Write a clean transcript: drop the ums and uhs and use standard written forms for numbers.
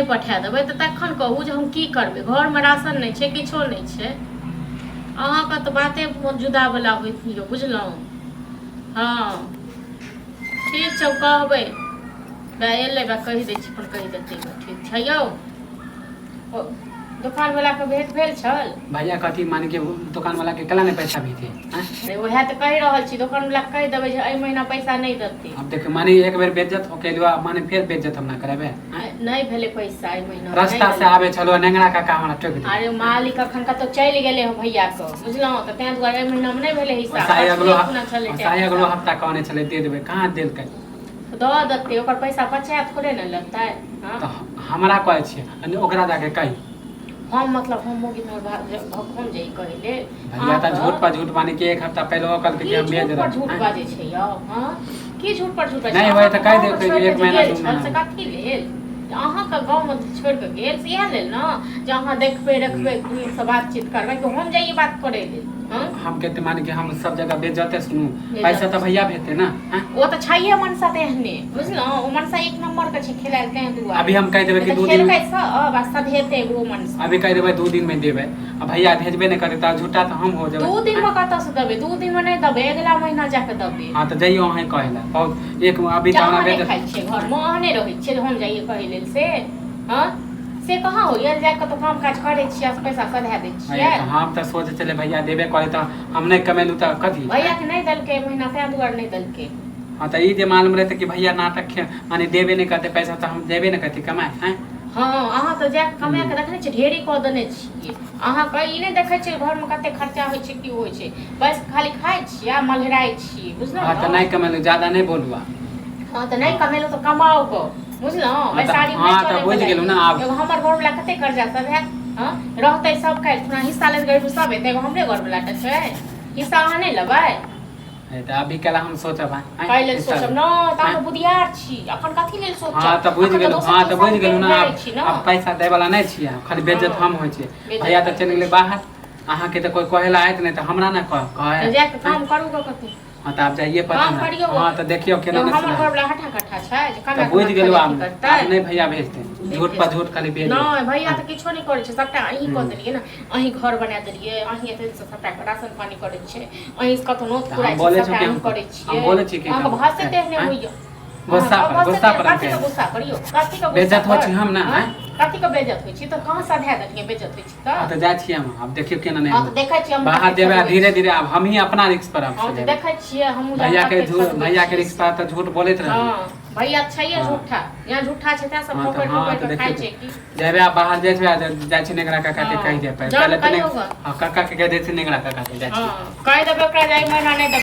नहि पठा देबै तऽ तखन कहू जे हम की करबै घरमे राशन नहि छै किछो नहि छै अहाँके तऽ बाते जुदावला होइत यौ बुझलहुँ हँ ठीक छै कहबै एलै बा कहि दै छी अपन कहि देतै ठीक छै यौ दोकान वाला के भेंट भेल छल भैया कथी मान के दोकान वाला के कला नहीं पैसा भेजे हैं? अरे उएह तऽ कहि रहल छी दोकान वाला के कहि देबै जे एहि महीना पैसा नहि देतै अब देखियो माने एक बेर बेज्जत हो के लियो माने फिर बेज्जत हम ना करेबे हैं? नहि भेलै पैसा एहि महीना रास्ता से आबे छलो नेंगरा काका हमरा टोक दे अरे मालिक अखन कतौ चलि गेलै हो भैया के बुझलहुँ तऽ ताहि दुआरे एहि महीना मे नहि भेलै हिसाब साई अगलो अपना छलै साई अगलो हफ्ता कहने छलै दे देबै कहाँ देलकै दऽ देतै ओकर पैसा बचा थोड़े ने लेतै हँ तऽ हमरा कहै छियै आ नहि ओकरा जाके कही हम मतलब हम मोगी तोहर हम जे ई कहै ले भैया तऽ झूठ पर झूठ माने कि एक हफ्ता पहिले ओ कहलकै की कि हम भेज झूठ पर देब झूठ बाजै छै यौ हँ की झूठ पर झूठ बाजै नहि छै? होय तऽ कहि अहाँके देब गाँवमे कि एक छोड़ि कऽ महीना, गेल दू छल महीना। से कथी लेल अहाँके गाँवमे छोड़ि कऽ गेल से इएह लेल ने जे अहाँ देखबै रखबै नीकसँ बातचीत करबै कि हम जाइए बात करै लेल हँ हम कहते माने कि हम सब जगह बेजते सुनू बेइज्जत। पैसा तऽ भैया भेजते ना हैं? ओ तऽ छैहे मनसा तेहने बुझलहुँ ओ मनसा एक नंबर के छै खेलायल तें दुआरे अभी हम कहि देबै कि तऽ दू दिन खेलकै सब आ सधेतै ओ मनसा अभी कहि देबै 2 दिन में देबै आ भैया भेजबे नहि करतै तऽ झूठा तऽ हम हो जेबै 2 दिन में कतऽ से देबै 2 दिन में नहि देबै अगला महीना जाके देबै हाँ तऽ जइयो अहीं कहै लए बहुत एक अभी तऽ अहाँ हमरा नहि भेज खाइ छियै घरमे अहाँ नहि रहै छियै हम जाइए कहै लेल से हँ से कहाँ होइए जाके तऽ काम काज करै छियै आ पैसा सधा दै छियै तऽ हम तऽ सोचै छलियै भैया देबे करे तऽ हम नहि कमेलहुँ तऽ कथी भैयाके नहि देलकै एहि महीना ताहि दुआरे नहि देलकै हाँ तऽ ई जे मालूम रहतै कि भैया नाटक माने देबे नहि करतै पैसा तऽ हम देबे नहि करती कमाए हैं हँ अहाँ तऽ जाके कमा कऽ रखने छियै ढेरी कऽ देने छियै अहाँके ई नहि देखै छियै घरमे कते खर्चा होइ छै की होइ छै बस खाली खाइ छियै आ मलहराइ छियै बुझलहुँ हाँ तऽ ने नहि कमेलहुँ ज्यादा नहि बोलू आब हँ तऽ नहि कमेलहुँ तऽ कमाउ गो बुझलहुँ तऽ- बैसारी हँ, तऽ बुझि गेलहुँ ने आब। एगो हमर घरवला कते कर्जा सब हैत हँ रहतै सब काल्हि खुना हिस्सा लेत गरीब सब हेतै एगो हमरे घरवला टा छै हिस्सा अहाँ नहि लेबै हे तऽ अभी केला हम सोचब आँय? काल्हि लेल हिस्सा सोचब लेब। न तऽ अहाँ बुधियार छी अखन कथी लेल सोचब हाँ तऽ बुझि अखन गेलहुँ दोसर हाँ तऽ के बुझि हिसाब गेलहुँ ने देबै आब छी ने आब पैसा दै वाला नहि छियै खाली बेज्जत हँ। हम होइ छियै बेज्जत भैया तऽ हम चलि होइ गेलै छी। बाहर अहाँके तऽ कोइ कहै लए आयत नहि तऽ हमरा ने कह तऽ कहै जाके काम करू गऽ कतौ हाँ तऽ आब जाइए पड़तै काम ने करियौ हाँ तऽ देखियौ केना एगो नहि हमर सुनाय घरवला हट्ठा कट्ठा छै जे तऽ कमा बुझि कमा गेलहुँ खेलै आब की करतै आब नहि भैया भेजतै झूठ पर झूठ खाली भेज नहि भैया तऽ किछो नहि करै छै सबटा अहीं कऽ हम्म। देलियै ने अहीं घर बना देलियै अहीं एते दिनसँ सबटा राशन पानी करै छियै अहीं कतौ नोत तऽ हम पुराइ छै बोलै सबटा छी कि अहीं हम करै हम छियै बोलै छी कि अहाँके हम भाषे तेहने आँय? होइए गुस्सा पर गुस्सा पर हम कथी के कहै गुस्सा करियौ कथी के बेइज्जत होइ छी हम ने, आँय? कथी के बेइज्जत होइ छी तऽ कहाँ सधा देलियै बेइज्जत होइ छी हाँ तऽ तऽ जाइ छियै हम आब देखियौ केना हँ तऽ नहि देखै छियै हम बाहर कतेक जेबै आ सधबै धीरे छी। धीरे आब हमही अपना रिक्स पर आब हँ तऽ सधेबै देखै छियै हमहूँ जे भैया के कतेक झूठ सधबै भैया के छियै रिक्स पर तऽ झूठ बोलैत रहै हँ भैया छैहे हँ। झूठा यहाँ झूठा छै तैं सब हाँ तऽ पकड़ि हाँ पकड़ि तऽ कऽ खाइ देखियौ छै की जेबै आब बाहर जाइ छै आ जाइ छै नेंगरा काका के हँ कहि दे पहिले जाउ पहिले तऽ कहियौ नहि गऽ हाँ काका के कहि दै छै नेंगरा काका के जाइ छी हँ कहि देबै ओकरा जे एहि महीना नहि देबै।